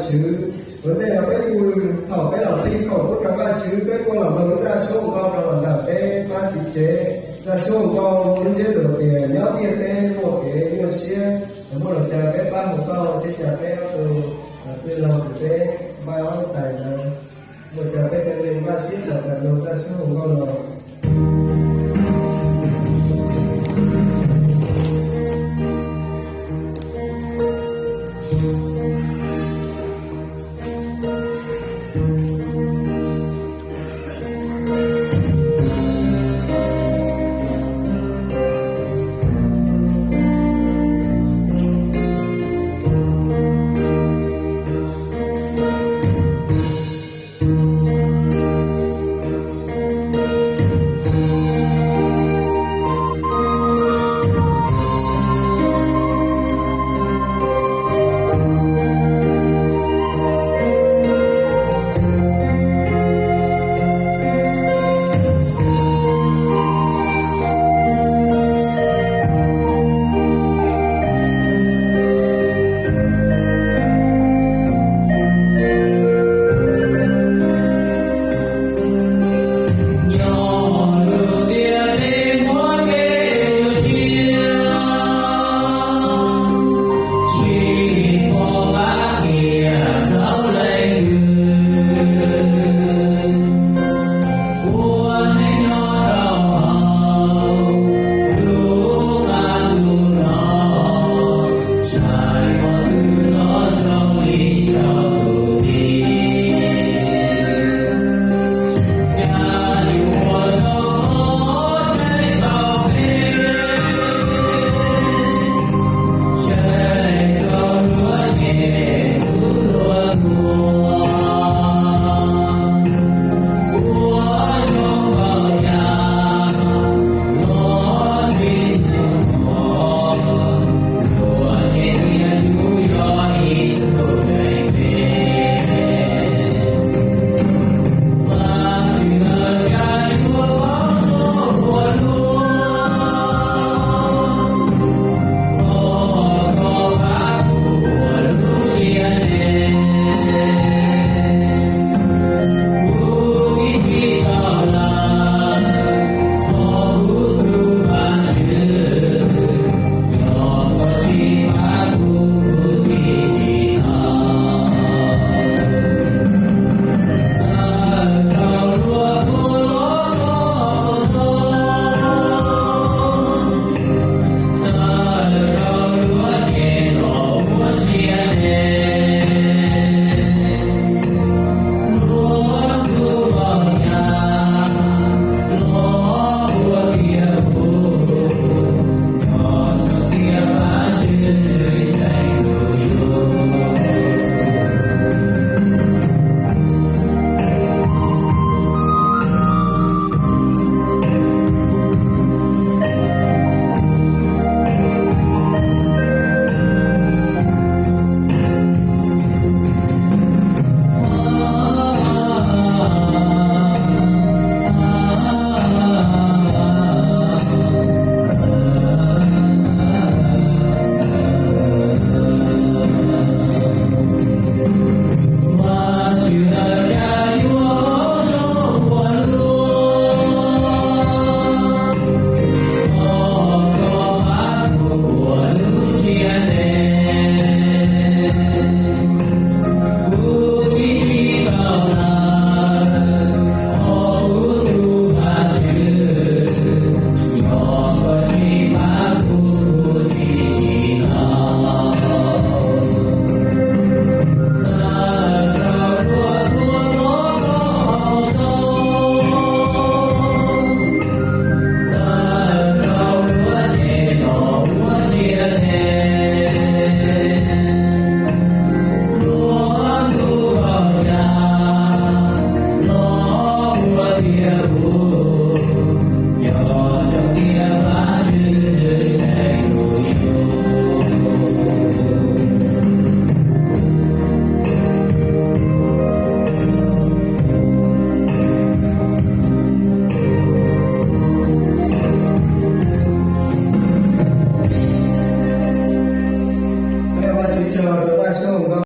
Tswv, ua ntej no peb kuj, thaum peb los qhib koom pub rau Vajtswv, peb kuj los mloog zaj suab hluas nkauj rau los ntawm peb pab txiv tsev. Zaj suab hluas nkauj muaj lub ntsiab lus tias nyob tiaj teb muaj kev nyuaj siab, muaj li cas peb pab mus tau thiab, cas peb ob tug txwj laug txwv teb Npaj Ob Tais ntawd, ua cas peb cov ntseeg Npaj siab txawm mloog zaj suab hluas nkauj no.